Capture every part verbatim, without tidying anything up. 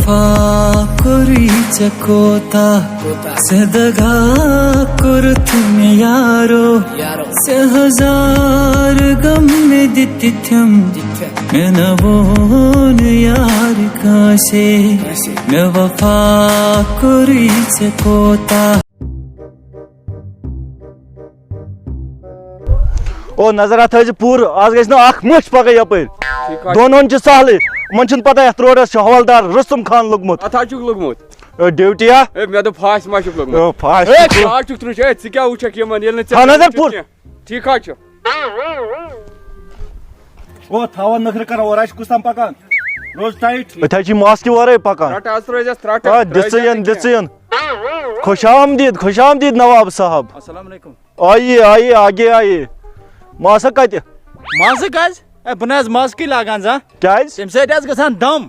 پاکُرٕے ژےٚ کوتاہ، ژےٚ دگا کوٚرُتھ مےٚ یارو، ژےٚ ہزار غم مےٚ دِتِتھم، مےٚ نہ ووٚن یار کٲنٛسے، مےٚ وفا کوٚرُے ژےٚ کوتاہ۔ او نظر اتھ تھٲیزِ پوٗرٕ، آز گژھِ نہٕ اکھ مٔچھ پکٕنۍ یپٲرۍ۔ ٹھیٖک حظ چھُ۔ دۄن ہن چھِ سہلٕے، یِمن چھُنہٕ پتہ یتھ روڈس چھُ حوالدار رُستُم خان لوٚگمُت۔ اتھ حظ چھُکھ لوٚگمُت۔ اے، ڈیوٹی ہا؟ اے، مےٚ دوٚپ پھاسہِ ما چھُکھ لوٚگمُت۔ اے، پھاسہِ اے، چھُکھ۔ ژٕ حظ چھُکھ ترُچ، اے، ژٕ کیٛاہ وٕچھکھ یِمن ییٚلہِ نہٕ ژےٚ تھاو نظر پوٗرٕ۔ کینٛہہ۔ ٹھیٖک حظ چھُ۔ او، تھاوان نخرٕ کران، اورٕ آسہِ کُس تام پکان۔ روز ٹایٹ۔ أتھۍ حظ چھِ ماسکہِ ورٲے پکان۔ رٹ حظ، ترٲیزٮ۪س ترٛٹھ، آ، ترٛٲیزٮ۪س دِژٕیَن، نہٕ کینٛہہ۔ دِژٕیَن۔ خوش آمدید، خوش آمدید نواب صاحب۔ السلام علیکم۔ آئیے، آئیے، آگے آئیے۔ ماسک کتہِ؟ ماسک حظ؟ اے، بہٕ نہٕ حظ ماسکٕے لاگان زانٛہہ۔ کیٛازِ؟ تَمہِ سۭتۍ حظ گژھان دم۔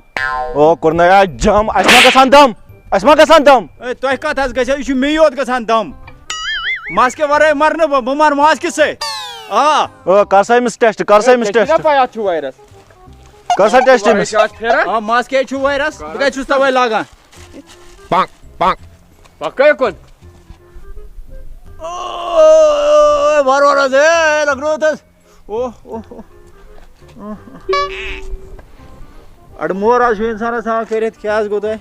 او، کوٚرنَے آز جام، اَسہِ ما گژھان دم؟ اَسہِ ما گژھان دم؟ اے، تۄہہِ کتھ حظ گژھیو؟ یہِ چھُ مے یوت گژھان دم۔ ماسکہِ ورٲے مرٕ نہٕ بہٕ، بہٕ مرٕ ماسکہِ سۭتۍ۔ آ۔ او، کر سا أمِس ٹیسٹ، کر سا أمِس ٹیسٹ۔ پَے اَتھ چھُ وایرس۔ کر سا ٹیسٹ أمِس۔ وایرس چھُ اَتھ پھیران۔ آ، ماسکہِ حظ چھُ وایرس، بہٕ کتہِ چھُس توے لاگان؟ پکھ، پکھ۔ پکھ کٔہۍ کُن؟ او، وارٕ وارٕ حظ، اے، لگنو تس۔ او، او، او۔ اڑٕ مور حظ چھُ اِنسانَس تھاوان کٔرِتھ، کیٛاہ حظ گوٚو تۄہہِ؟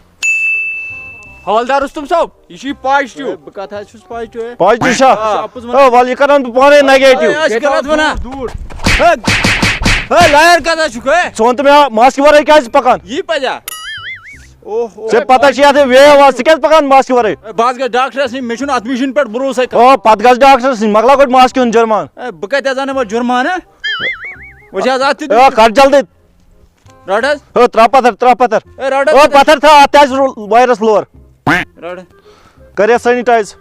حوالدار رُستُم صٲب، یہِ چھُ یہِ پازٹِو۔ اے، بہٕ کَتھ حظ چھُس پازٹِو، اے؟ پازٹِو چھا؟ آ۔ اَپُز وَنان۔ او، وَلہٕ یہِ کَران بہٕ پانَے نَگیٹِو۔ اے، أسۍ چھِ غلط وَنان۔ دوٗر۔ اے، اے، لایَر کَتھ حظ چھُکھ، اے؟ ژٕ وَن تہٕ مےٚ، ماسکہِ وَرٲے کیٛازِ ژٕ پَکان؟ یی پَزیٛا؟ اوہ، اوہ۔ ژےٚ پَتہ چھِ یَتھ وے یِوان، ژٕ کیٛازِ پَکان ماسکہِ وَرٲے؟ اے، بہٕ حظ گژھٕ ڈاکٹرَس نِش، مےٚ چھُنہٕ اَتھ مِشیٖن پٮ۪ٹھ بروسَے کَرُن۔ او، پَتہٕ گژھ ڈاکٹرَس نِش، مۄکلاو گۄڈٕ ماسکہِ ہُنٛد جُرمان۔ اے، بہٕ کَتہِ حظ اَنہٕ وۄنۍ جُرمان، ہا؟ وۄنۍ چھِ حظ اَتھ تہِ اے، کَر جلدی۔ رَٹ حظ۔ ہو، ترٛاو پَتھر، ترٛاو پَتھر۔ اے، رَٹ حظ۔ او، پَتھر تھاو، اَتھ تہِ آسہِ رو-، وایرَس لور۔ رَٹ۔ کَر یَتھ سینیٹایز۔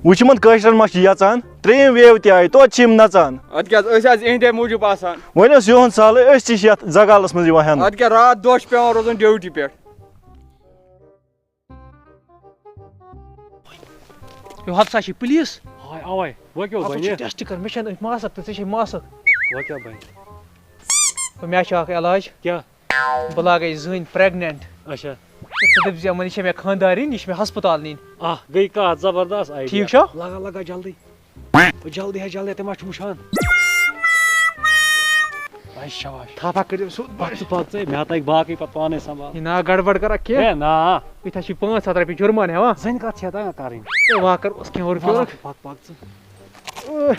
وٕچھ یِمَن کٲشرٮ۪ن ما چھِ یَژان، ترٛیٚیِم ویو تہِ آیہِ، توتہِ چھِ یِم نَژان۔ اَدٕ کیٛاہ حظ، أسۍ حظ یِہِنٛدے موٗجوٗب آسان۔ وۄنۍ اوس یِہُنٛد سہلٕے، أسۍ تہِ چھِ یَتھ زگالَس منٛز یِوان ہٮ۪نہٕ۔ اَدٕ کیٛاہ، راتھ دۄہ چھُ پٮ۪وان روزُن ڈیوٹی پٮ۪ٹھ۔ یہِ ہۄپسا چھِ پُلیٖس۔ ہاے، اَوَے۔ وۄنۍ کیٛاہ اَتھ بَنہِ؟ چھُ ٹٮ۪سٹ کَرُن، مےٚ چھَنہٕ أتھۍ ماسٕک تہٕ ژےٚ چھے ماسٕک۔ وۄنۍ کیٛاہ بَنہِ؟ تہٕ مےٚ چھُ اَکھ علاج۔ کیٛاہ؟ بہٕ لاگَے زٔنۍ پرٛٮ۪گنٮ۪نٛٹ۔ اچھا۔ تہٕ ژٕ دٔپۍ زِ یِمَن، یہِ چھےٚ مےٚ خانٛدارِنۍ، یہِ چھِ مےٚ ہسپتال نِنۍ۔ آہ، گٔے کَتھ، زبردست آیڈیا۔ ٹھیٖک چھا؟ لگا، لگا، جلدی۔ جلدی ہے، جلدی، تِم ما چھِ وٕچھان؟ اے، شاباش۔ تھپھ اکھ کٔرِو سیوٚد۔ پَک ژٕ، پَک ژٕ، مےٚ ہا تَگہِ باقٕے پَتہٕ پانَے سنبھال۔ یہِ نا گڑبڑ کَرَکھ کینٛہہ۔ ہے، نا۔ یہِ تھا چھِ پانٛژھ ہَتھ رۄپیہِ جُرمان ہٮ۪وان۔ زٔنۍ کَتھ چھِ تَگان کَرٕنۍ؟ ہے، وۄنۍ کَرو أسۍ کینٛہہ اورٕ یورٕ۔ پَک، پَک، پَک ژٕ۔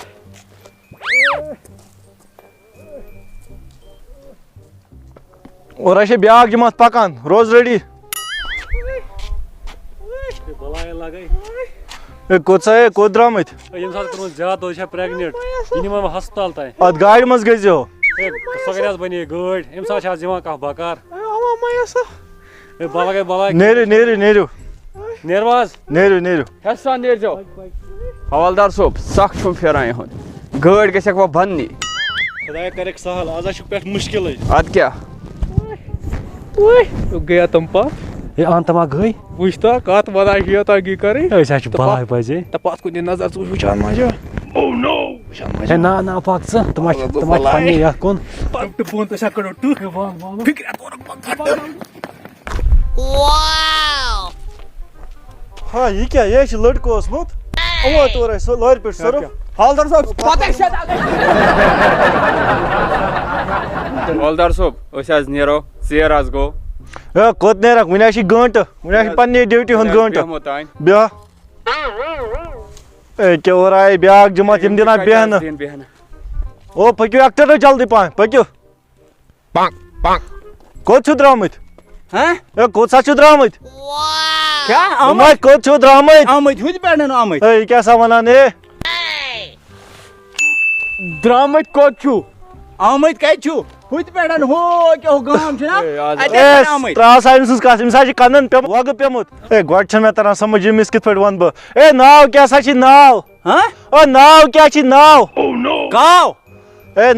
اور اَسہِ چھِ بیٛاکھ جماعت پکان، روز ریڈی۔ بلاے لگے۔ ہے، کوٚت سا، ہے، کوٚت درٛامٕتۍ؟ ہے، ییٚمہِ ساتہٕ کوٚرمُت زیادٕ، تُہۍ چھا pregnant؟ یہِ نِمو بہٕ ہسپتال تام۔ اَتھ گاڑِ منٛز گٔژھۍزیو۔ ہے، سۄ کَتہِ حظ بَنے گٲڑۍ؟ اَمہِ ساتہٕ چھِ آز یِوان کانٛہہ بکار۔ ہے، بلاے، بلاے۔ نیٖرِو، نیٖرِو، نیٖرِو۔ نیروا حظ؟ نیٖرِو، نیٖرِو۔ ہٮ۪س سان نیٖرزیو۔ حوالدار صٲب، سخ چھُم پھیران یِہُنٛد۔ گٲڑۍ گژھٮ۪کھ وۄنۍ بنٛدنی۔ خۄدایا کَرٮ۪کھ سہل، آز ہا چھُکھ پٮ۪ٹھ مُشکِلٕے۔ اَدٕ کیٛاہ؟ وٕے، وٕے، گٔیا تِم پَتھ۔ ہے، اَہَن تِم ہا گٔے۔ وٕچھ تا، کَتھ وَنان چھِ یوٗتاہ گی کَرٕنۍ۔ أسۍ ہا چھِ تہٕ بَلاے پَتھ، پَزے۔ تہٕ پَتھ کُن یہِ نظر، ژٕ وٕچھ، وٕچھان ما چھِ؟ Oh no! وٕچھان ما چھِ؟ ہے، نا، نا، پَک ژٕ۔ تِم ہا چھِ، تِم ہا چھِ پَننہِ یَتھ کُن۔ پَتہٕ تہِ بۄن، تۄہہِ چھا کَڑو ٹٕکھ؟ ہے، وَل، وَل۔ فِکرِ تورُکھ پَتہٕ۔ Wow! ہا، یہِ کیٛاہ؟ یہِ ہے چھُ لٔڑکہٕ اوسمُت۔ یِمو تور اَسہِ سُہ لورِ پٮ۪ٹھ سۄرُپھ۔ حالدار صٲب، پَتہٕ ٲسۍ شےٚ دَہ۔ حالدار صٲب، أسۍ حظ نیرو، ژیر حظ گوٚو۔ ہے، کوٚت نیرَکھ؟ وٕنہِ حظ چھِ گٲنٛٹہٕ، وٕنہِ حظ چھِ پنٛنہِ ڈیوٹی ہُنٛد وٕنہِ حظ گٲنٛٹہٕ۔ بیٚہمو تانۍ۔ بیٚہہ۔ ہے، کیٛاہ اورٕ آیہِ بیٛاکھ جماعت، یِم دِنہ بیٚہنہٕ۔ دِن بیٚہنہٕ۔ او، پٔکِو اٮ۪کٹَر جلدی پَہَن، پٔکِو۔ پانٛک، پانٛک۔ کوٚت چھِو درٛامٕتۍ؟ ہہ؟ ہے، کوٚت سا چھِو درٛامٕتۍ؟ کیٛاہ؟ آمٕتۍ؟ دوٚپمَے، کوٚت چھِو درٛامٕتۍ؟ آمٕتۍ، ہُتہِ پٮ۪ٹھ آمٕتۍ۔ ہے، یہِ کیٛاہ سا وَنان، ہے؟ درٛامٕتۍ کوٚت چھِو؟ آمٕتۍ کَتہِ چھِو؟ ہُتہِ پٮ۪ٹھ، ہُہ کیٛاہ ہُہ گام چھُنہ؟ ہے، آز اَتہِ ہے، پٮ۪ٹھ آمٕتۍ۔ ترٛاو سا أمۍ سٕنٛز کَتھ، أمِس حظ چھِ کَنَن پٮ۪وان وۄگہٕ پیوٚمُت۔ ہے، گۄڈٕ چھَنہٕ مےٚ تَران سَمٕجھ، أمِس کِتھ پٲٹھۍ وَنہٕ بہٕ؟ ہے، ناو کیٛاہ سا چھِ ناو؟ ہہ؟ او، ناو کیٛاہ چھِ ناو؟ کاو؟ ہے،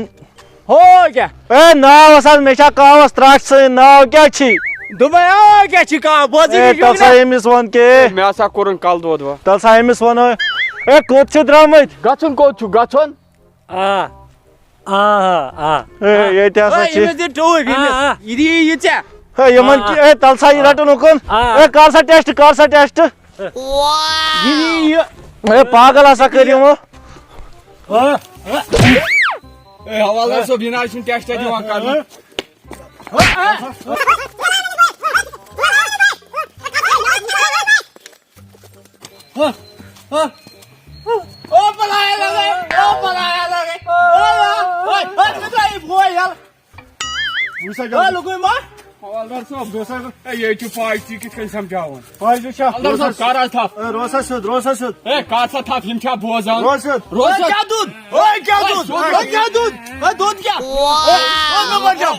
ہو کیٛاہ؟ اے، ناو ہسا، مےٚ چھا کاوَس ترٛٹھ سٲنۍ، ناو کیٛاہ چھی؟ دوٚپمَے، آ، کیٛاہ چھی کاو؟ بوزٕے اے، نہٕ تَلہٕ سا کِہیٖنۍ۔ أمِس وَن کے۔ مےٚ ہسا کوٚرُن کَلہٕ دود وۄنۍ۔ تَلہٕ سا أمِس وَنو۔ اے، کوٚت چھِ درٛامٕتۍ؟ گژھُن کوٚت چھُ گژھُن؟ آ۔ آ، آ، آ۔ ہے، ییٚتہِ ہسا اے، چھِ۔ أمِس دِ ٹوٗپۍ، آ، أمِس۔ آ۔ یہِ دِ یہِ ژےٚ۔ ہے، یِمن آ، کہِ-، آ۔ ہے، تَلہٕ سا یہِ آ۔ رَٹُن اُکُن۔ آ۔ ہے، کر سا ٹیسٹ، کر سا ٹیسٹ۔ یہِ دِ یہِ۔ ہے، پاگل ہسا کٔرۍ یِمو۔ آ، آ۔ اے، حوالدار صٲب، یہِ نہ حظ چھُنہٕ ٹیسٹ دِوان کرنہٕ۔ او بلایا لگے، او بلایا لگے، او بلایا، اوے، اوے، کتھ آیہِ بوے یل؟ وٕچھ سا او جلدی۔ لوگوے ما؟ حوالدار صٲب، دوسا، اے، یہِ چھُ پاے، ژٕ کِتھ کٔنۍ سمجھاوان؟ پاے چھُ چھا؟ حوالدار صٲب، کر حظ تھپھ۔ اے، روسا سیوٚد، روسا سیوٚد۔ اے، کر سا تھپھ، یِم چھا بوزان؟ روسا سیوٚد۔ روسا اوے، کیٛاہ دود؟ اوے، کیٛاہ دود؟ اوے، کیٛاہ دود؟ اوے، دود کیٛاہ؟ اوے، اوے، مےٚ بچاو۔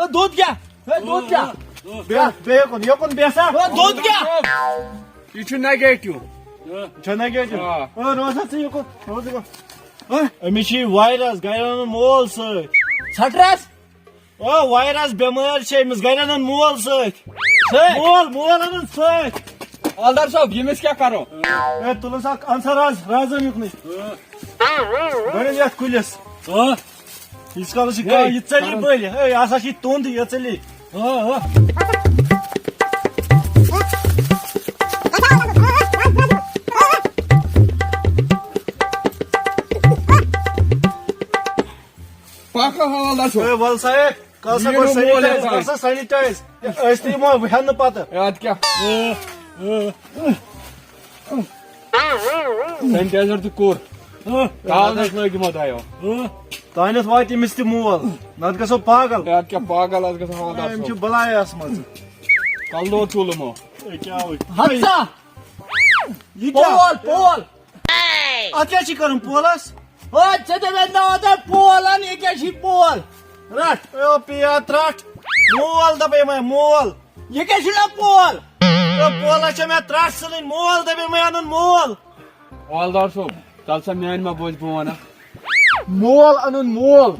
ہے، دود کیٛاہ؟ ہے، دود کیٛاہ؟ بیٚیہِ، بیٚیہِ یوکُن، یوکُن بیٚہہ سا۔ ہے، دود کیٛاہ؟ یہِ چھُ نیگیٹو۔ چھا نیگیٹو؟ آ۔ ہے، روز حظ ژٕ یوکُن، روز یوکُن۔ ہے۔ أمِس چھُ یہِ وایرس، گرِ اَنُن مول سۭتۍ۔ ژھٹرس؟ آ، وایرس بٮ۪مٲرۍ چھِ أمِس، گرِ اَنُن مول سۭتۍ۔ سۭتۍ؟ مول، مول اَنُن سۭتۍ۔ حوالدار صٲب، ییٚمِس کیٛاہ کرو؟ ہے، تُلُن سا اکھ انسر حظ، رازن یُکنُے۔ گۄڈٕ یَتھ کُلِس۔ آ۔ ییٖتِس کالس یہِ ہے، کانٛہہ یہِ ژٔلہِ کرُن۔ بٔلۍ۔ ہے، یہِ ہسا چھِ توٚنٛد، یہِ ژٔلہِ۔ آ، آ۔ پکھ حوالدار صٲب۔ ہے، وَل سا، ہے، کر سا یہِ گۄڈٕ نہٕ مول sanitize، ہٮ۪ژان۔ کر سا sanitize۔ ہے، أسۍ تہِ یِمو ہٮ۪نہٕ پتہٕ۔ ہے، اَدٕ کیٛاہ؟ sanitizer تہِ کوٚر۔ کاغذ لٲگۍ یِمو دۄیو۔ تانٮ۪تھ واتہِ أمِس تہِ مول، نتہٕ گژھو پاگل۔ ہے، اَدٕ کیٛاہ پاگل، اَتھ گژھن حوالدار أمۍ چھِ صٲب۔ بلاے آسمژٕ۔ کلہٕ دود ژوٚل یِمو۔ ہے، کیٛاہ وٕچھ؟ ہتسا! یہِ کیٛاہ؟ پول، پول۔ اَتھ کیٛاہ چھِ کرُن پولس؟ ہے، ژےٚ دوٚپُتھ مےٚ اوترٕ پول اَن، یہِ کیٛاہ چھِ پول؟ رٹھ۔ ہے، او پیا ترٹھ۔ مول دپے مےٚ، مول۔ یہِ کیٛاہ چھُ مےٚ پول؟ ہے، پولس چھےٚ مےٚ ترٹھ ژھٕنٕنۍ، مول دپے مےٚ اَنُن مول۔ حوالدار صٲب، تَلہٕ سا میٛانہِ ما بوزِ، بہٕ وَنہٕ۔ مول اَنُن مول۔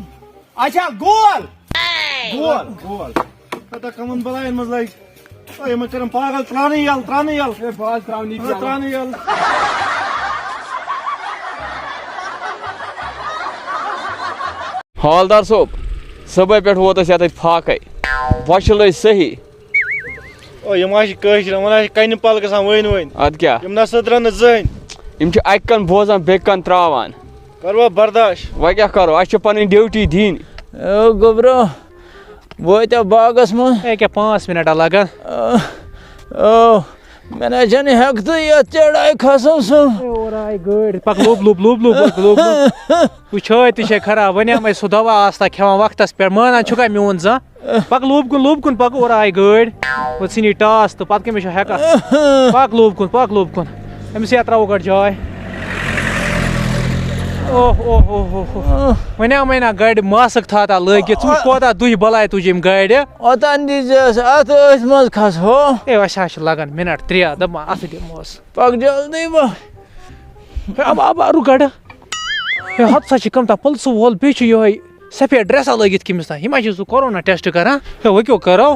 اچھا، گول۔ گول۔ گول۔ پتہ کمن بلاین منٛز لگہِ۔ اے، یِمن کٔرٕن پاگل، ترٛاونٕے یَلہٕ، ترٛاونٕے یَلہٕ۔ اے، بہٕ حظ ترٛاونٕے اے، یَلہٕ۔ ترٛاونٕے یَلہٕ۔ حوالدار صٲب، صُبحٲے پٮ۪ٹھ ووت اَسہِ یَتھ اَتہِ فاقَے۔ بۄچھِ لٔج صحیح۔ او، یِم حظ چھِ کٲشِرۍ، یِمَن حظ چھِ کَنہِ پَل گژھان ؤنۍ ؤنۍ۔ اَدٕ کیٛاہ؟ یِم نہ سٕدرَن نہٕ زٕہٕنۍ۔ یِم چھِ اَکہِ کَنہٕ بوزان، بیٚکہِ کَنہٕ ترٛاوان۔ کَروا برداش؟ وۄنۍ کیٛاہ کَرو؟ اَسہِ چھِ پَنٕنۍ ڈیوٹی دِنۍ۔ او گوٚبرو، وٲتۍ باغَس منٛز۔ ہے، کیٛاہ پانٛژھ مِنَٹ ہا لَگان؟ او، مےٚ نہ چھَنہٕ ہٮ۪کتھٕے یَتھ چڑھایہِ کھسُن سُہ۔ ہے، اورٕ آیہِ گٲڑۍ۔ پَک لوٚب، لوٚب، لوٚب، لوٚب، لوٚب، لوٚب۔ وٕچھو، تہِ چھے خراب۔ وۄنۍ آمَے سُہ دوا آستا کھٮ۪وان وقتَس پٮ۪ٹھ۔ مانان چھُکھا میون زانٛہہ؟ پَک لوٚب کُن، لوٚب کُن پَک، اورٕ آیہِ گٲڑۍ۔ وۄنۍ ژھٕنی ٹاس تہٕ پَتہٕ کٔمِس چھُ ہٮ۪کان؟ پَک لوٚب کُن، پَک لوٚب کُن۔ أمِس یا ترٛاوو گۄڈٕ جاے۔ اوہ، اوہ، اوہ، اوہ، اوہ۔ وۄنۍ آو وۄنۍ نا گاڑِ ماسٕک تھاو تا لٲگِتھ۔ ژٕ وٕچھ کوتاہ دُہۍ بَلاے تُج أمۍ گاڑِ۔ اوٚتام دیٖزِ اَسہِ اَتھ أتھۍ منٛز کھسہو۔ ہے، اَسہِ حظ چھِ لَگان مِنَٹ ترٛےٚ، دَپان اَتھٕ دِموس۔ پَک جلدی وۄنۍ۔ ہے، اَبا، اَبا، رُک گۄڈٕ۔ ہے، ہَتہٕ سا چھِ کَم تام پُلسہٕ وول، بیٚیہِ چھُ یِہوٚے سفید ڈریسا لٲگِتھ کٔمِس تام۔ یہِ ما چھُ سُہ کورونا ٹیسٹ کران؟ ہے، وۄنۍ کیٛاہ کرو؟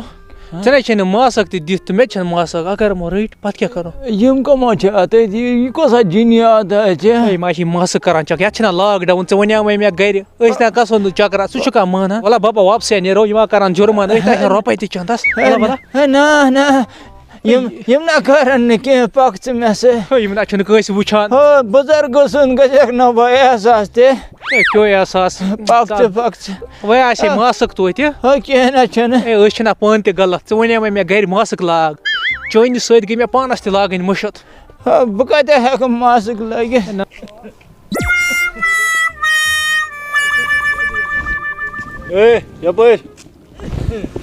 ہاں؟ ژےٚ نے چھے نہٕ ماسک تہِ دِتھ تہٕ مےٚ تہِ چھَنہٕ ماسک۔ اگر یِمو رٔٹۍ، پتہٕ کیٛاہ کرو؟ یِم کَمہِ آیہِ چھِ اَتہِ؟ یہِ، یہِ کۄس اَتھ جِنیات آسہِ؟ ہے، یِم آسہِ یہِ ماسک کران چیک۔ یَتھ چھِنہ lockdown، ژےٚ وَنیٛاومَے مےٚ گرِ۔ أسۍ نہ گژھو نہٕ چکرا، سُہ چھُکھا مانان؟ وَلہ بابا، واپسٕے نیرو، یِم ہا کران جُرمان، أسۍ نہ چھِنہٕ رۄپَے تہِ چندَس۔ ہے، وَلہ، وَلہ۔ ہے، نہ، نہ۔ یِم، یِم نہ کرن نہٕ کینٛہہ، پکھ ژٕ مےٚ سۭتۍ۔ ہے، یِم نہ چھِنہٕ کٲنٛسہِ وٕچھان۔ ہو، بُزرگہٕ سُنٛد گژھکھ نہ بہٕ احساس تہِ۔ ہے، کیٛاہ احساس؟ پکھ ژٕ، پکھ ژٕ۔ وۄنۍ آسہِ ہے ماسک توتہِ۔ ہو، کینٛہہ نہ چھُنہٕ۔ ہے، أسۍ چھِنہ پانہٕ تہِ غلط۔ ژٕ وَنیٛومَے مےٚ گرِ ماسک لاگ۔ چٲنِس سۭتۍ گٔے مےٚ پانَس تہِ لاگٕنۍ مُشُت۔ ہو، بہٕ کَتہِ ہٮ۪کہٕ ماسک لٲگِتھ؟ نہ۔ اے، یپٲرۍ۔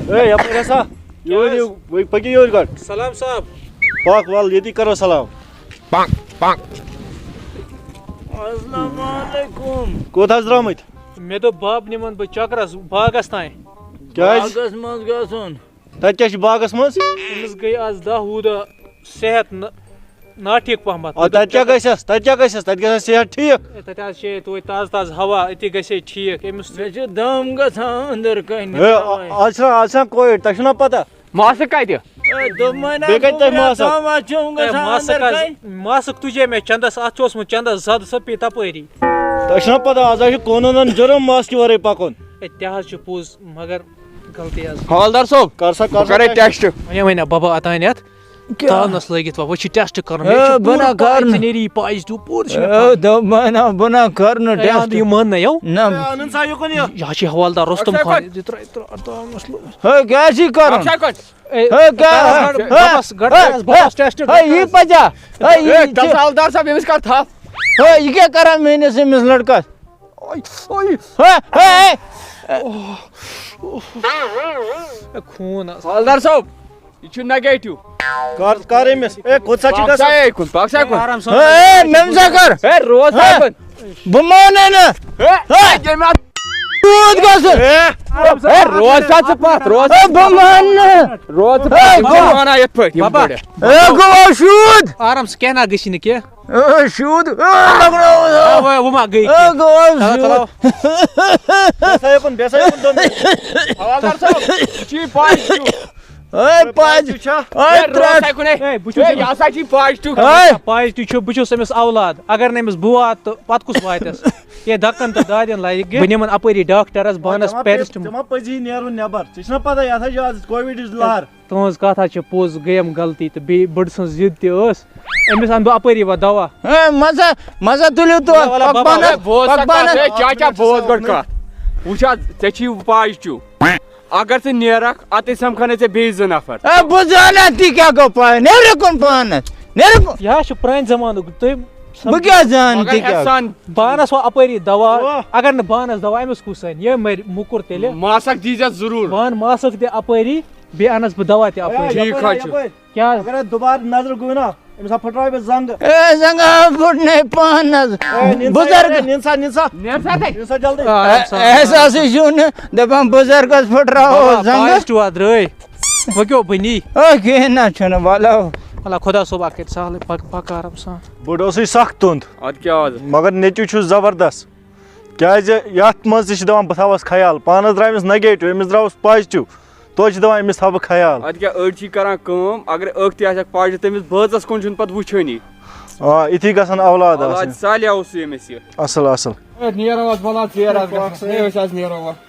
اے، یپٲرۍ ہسا۔ یور یِیِو، وۄنۍ پٔکِو یور گۄڈٕ۔ سلام صاحب۔ پکھ وَل، ییٚتی کرو سلام۔ السلام علیکم۔ کوٚت حظ درٛامٕتۍ؟ مےٚ دوٚپ، بب نِمن بہٕ چکرس باغس تام۔ کیٛازِ؟ باغس منٛز گژھُن۔ تَتہِ کیٛاہ چھُ باغس منٛز؟ أمِس گٔے آز دَہ وُہ دۄہ صحت نہ-، ناٹھیٖک پہمتھ۔ آ، تَتہِ کیٛاہ گژھٮ۪س؟ تَتہِ کیٛاہ گژھٮ۪س؟ تَتہِ گژھٮ۪س صحت ٹھیٖک؟ ہے، تَتہِ حظ چھے توتہِ تازٕ تازٕ ہوا، أتی گژھِ ہے ٹھیٖک أمِس۔ مےٚ چھِ دَم گژھان أنٛدٕر کَنہِ۔ ہے، آ-، آز چھِنہ، آز چھِنہ کووِڈ، تۄہہِ چھُو نہ پتہ؟ ماسک کَتہِ؟ ہے، دوٚپمَے نہ، بیٚیہِ کَتہِ تۄہہِ گوٚبرا، ماسک؟ دَم حظ چھُم ہے، گژھان ماسک أنٛدٕر حظ، کَنہِ۔ ماسک تُجے مےٚ چندس، اَتھ چھُ اوسمُت چندس زدٕ سۄپی تَپٲری۔ تۄہہِ چھُنہ پتہ، آز حظ چھُ قونوٗنن جُرم ماسکہِ ورٲے پکُن۔ ہے، تہِ حظ چھُ پوٚز، مگر غلطی حظ۔ حوالدار صٲب، کر سا، کر بہٕ سا کرے test۔ Test۔ وۄنۍ وَنیا بَبہٕ اوٚتانٮ۪تھ، کیٛاہ؟ تانَس لٲگِتھ وۄنۍ، وۄنۍ چھُ test کرُن۔ مےٚ ہے، چھُ بہٕ پوٗرٕ نہ پَے، کرٕ ژےٚ نہٕ۔ نیری پاج، ژٕ پوٗرٕ چھُ مےٚ ہے، پَے۔ دوٚپ بہٕ نہ، بہٕ نہ کرٕ نہٕ ہے، اَدٕ test۔ یہِ مانہِ نہ یَو۔ نہ۔ ہے، اَنُن سا یُکُن یہِ۔ یہِ حظ چھِ حوالدار رُستُم اَکھ خان۔ سیکنڈ۔ یہِ ترٛٲے، ترٛٲے، ترٛاونَس لوٚگ۔ ہے، کیٛاہ چھِ کرُن؟ اَکھ سیکنڈ۔ ہے، ہے، کیٛاہ؟ گۄڈٕ ہے، بَبَس، گۄڈٕ ہے، کَرَس بَبَس ہے، test۔ ہے، یہِ پَزیٛا؟ ہے، ہے، یہِ تَلہٕ چھِ سا حوالدار صٲب، ییٚمِس کر تھپھ۔ ہے، یہِ کیٛاہ کران میٛٲنِس أمِس لٔڑکَس؟ اوے، اوے۔ ہے، ہے، ہے۔ اے، خوٗن آسان۔ حوالدار صٲب، یہِ چھُ negative۔ کر، کر أمِس۔ اے، کوٚت سا چھِ پَکھ سا گژھان؟ اے کُن، پَکھ سا کُن۔ آرام سان۔ اے، مےٚ سا کر۔ اے، روز ہے۔ سا کُن۔ بہٕ مانَے نہٕ۔ اے، ہے۔ ییٚمہِ اَتھ روٗد گژھُن۔ اے، اے، روز سا ژٕ پَتھ، روز۔ اے، بہٕ مانہٕ نہٕ۔ روز ژٕ اے، پَتھ، یِم چھِ بابا۔ وَنان یِتھ پٲٹھۍ، یِم بابا۔ بٔڑٕ۔ اے، گوٚو شوٗد۔ آرام سا، کینٛہہ نہ گژھِ نہٕ کینٛہہ۔ اے، شوٗد۔ اے، لَگناو۔ اے، وۄنۍ، وۄنۍ ما گٔے اے، کینٛہہ؟ گوٚو چلو، شوٗد۔ چلو۔ بیٚہہ سا یُکُن، بیٚہہ سا یُکُن دۄن منٹن۔ حوالدار صٲب، یہِ چھُ یہِ پاے چھُ۔ اے، پاے چھُ۔ چھا؟ اے، اے، روز ترٛٹھ۔ سا کُنے۔ اے، بہٕ چھُس اے، یہِ ہسا چھِ پاے چھُ۔ اے۔ پاے تہِ چھُ، بہٕ چھُس أمِس اولاد۔ اگر نہٕ أمِس بہٕ واتہٕ، تہٕ پتہٕ کُس واتٮ۪س؟ ہے، دکن تہٕ دادٮ۪ن لایق گٔے۔ بہٕ نِمن اپٲری ڈاکٹرس، بہٕ انس ژےٚ ما پیٚیہِ، paracetamol۔ ژےٚ ما پَزی نیرُن نٮ۪بر؟ ژےٚ چھُنا پتہ، یتھ حظ چھِ آز کووِڈٕچ لہر۔ تُہنٛز کتھ حظ چھِ پوٚز، گٔیم غلطی تہٕ بیٚیہِ بٔڑ سٕنٛز ضد تہِ ٲس۔ أمِس انہٕ بہٕ اپٲری وۄنۍ دوا۔ ہے، مزہ، مزہ تُلِو تور، وَلہٕ، وَلہٕ، پکھ بابا۔ پانس، ہے، بوز سا پکھ پانس۔ کتھ، ہے، چاچا، بوز گۄڈٕ کتھ۔ وٕچھ حظ، ژےٚ چھی پاے چھُ۔ اگر ژٕ نیرکھ، اتے سمکھنے ژےٚ بیٚیہِ زٕ نفر۔ اے، بہٕ زانان تہِ کیٛاہ گوٚو پانہٕ۔ نیرِ کُن پانس۔ نیرِ کُن۔ یہِ حظ چھُ پرٛانہِ زمانُک۔ تُہۍ بہٕ کیٛاہ زانہٕ مگر تہِ کیٛاہ؟ احسان۔ بہٕ انس وۄنۍ اپٲری دوا۔ او۔ اگر نہٕ بہٕ انس دوا، أمِس کُس انہِ؟ یہِ مرِ موٚکُر تیٚلہِ۔ ماسک دیٖزٮ۪س ضروٗر۔ بہٕ انہٕ ماسک تہِ اپٲری، بیٚیہِ انس بہٕ دوا تہِ اپٲری۔ ٹھیٖک حظ چھُ۔ یپٲرۍ۔ کیٛاہ؟ اگر اَتھ دُبارٕ نظرِ گوٚو نا، أمِس ہا پھٕٹراوِ بہٕ زنٛگہٕ۔ اے، زنٛگہٕ ہا پھُٹ نے پانس۔ اے، نِن سا بُزرگ۔ یورٕ، نِن سا، نِن سا۔ نیر سا تَتہِ۔ نِن سا جلدی۔ آرام سان۔ احساسٕے چھُ نہٕ، دَپان بُزرگس پھٕٹراوو بابا، زنٛگہٕ۔ پازٹِو ہا درٛٲے۔ وۄنۍ کیٛاہ بَنی؟ اے، کِہیٖنۍ نہ چھُنہٕ، وَلہٕ۔ وَلہٕ خۄدا صٲب ہا کَرِ سہلٕے، پَک-، پَکھ آرام سان۔ بُڈٕ اوسُے سخ تُند۔ اَدٕ کیٛاہ آز؟ مگر نیٚچوٗ چھُ زبردست۔ کیٛازِ یَتھ منٛز تہِ چھِ دَپان بہٕ تھاوَس خیال، پانَس درٛاوِس negative، أمِس درٛاوُس positive۔ توتہِ چھِ دَپان أمِس تھاوٕ بہٕ خیال۔ اَدٕ کیٛاہ، أڑۍ چھِ کران کٲم، اگر أکھ تہِ آسٮ۪کھ positive، تٔمِس بٲژَس کُن چھُنہٕ پَتہٕ وٕچھٲنی۔ آ، یِتھی گژھن اولاد اولاد آسٕنۍ۔ صالح اوس ییٚمِس یہِ۔ اَصٕل، اَصٕل۔ ہے، نیرو حظ، وَلہٕ حظ، ژیر حظ گژھان۔ ہے، أسۍ حظ نیرو وۄنۍ۔